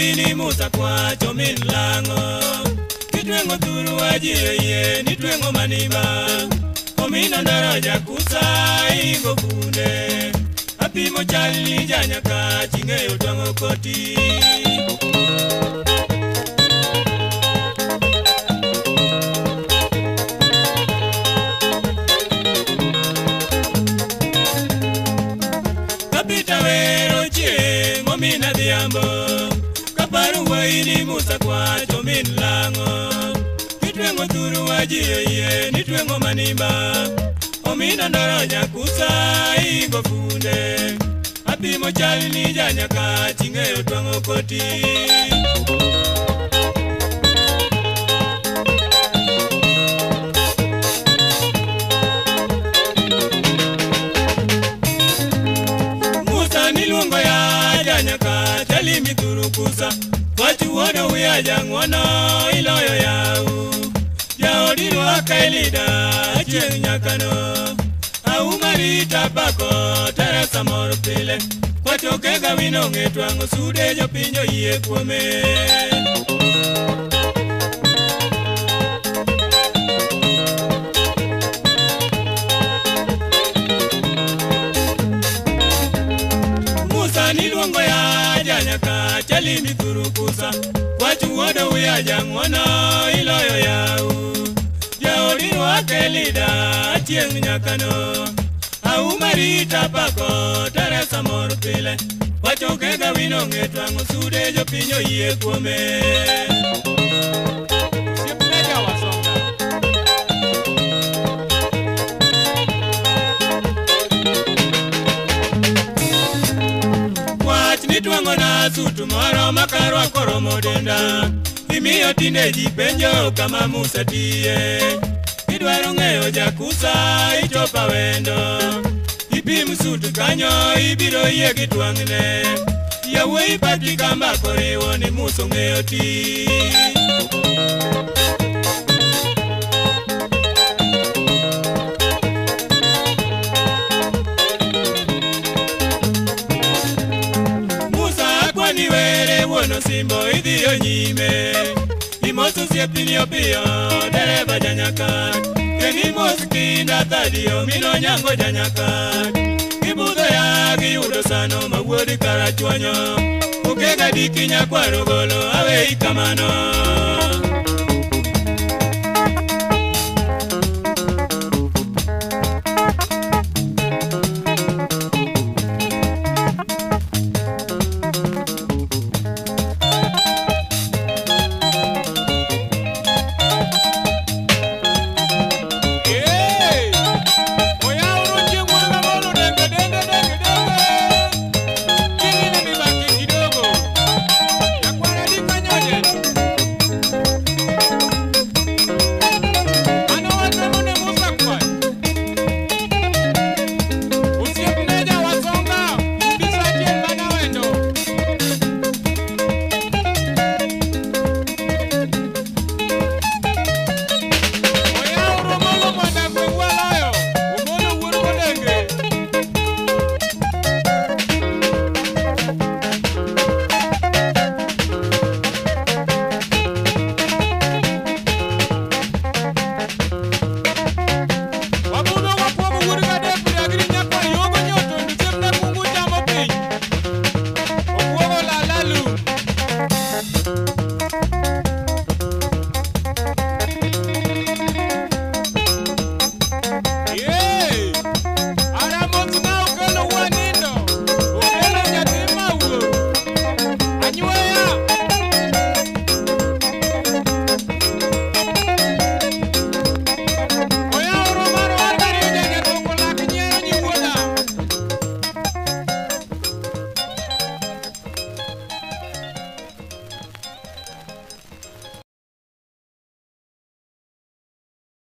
wuoyi Musa kwacho min lang'o. Kitweng'o thuru wajiyo yie ni tweng'o manimba. Omina ndara jakusa ingo funde. Apimo chal ni janyaka ching'eyo twang'o koti. Kapita wero chieng' omina dhiambo. Kaparo wuoyi Musa kwacho min lang'o. Kitweng'o thuru wajiyo yie ni tweng'o manimba. Omina ndara nyakusa ingo funde. Apimo chal ni janyaka ching'eyo twang'o koti. Musa niluongo ya janyaka chalimi thuru kusa. Kwach wuodo wiya jang'wono iloyo yau. Jaodi rwaka elida chieng' nyakano. Auma rita pako Teresa mor pile. Kwachoke ga wino ng'e twang'o sude jopiny oyie kuome. Musa niluongo ya janyaka chalimi thuru kusa. Kwach wuodo wiya jang'wono iloyo yau. Jaodi rwaka elida chieng' nyakano. Auma rita pako Teresa mor pile. Wachoke ga wino ng'e twang'o sude jopiny oyie kuome. Wach ni twang'o na sutu moro makarwako romo denda. Imiyo tinde ji penjo kama Musa tiye. Idwaro ng'eyo jakusa ichopa wendo. Ipim sutu kanyo ibiro yie gi twang'ne. Yawuoyi paki kamba koriwo ni Musa ong'eyo ti. Musa akwani were wuon osimbo idhiyo nyime. Imoso osiepni opiyo dereba janyaka. Kendo imos kinda thadio mino nyango janyaka. Gibudho ya giyudo sano ma wuod Karachuonyo. Okega diki nyakwar Ogolo aweyi kamano.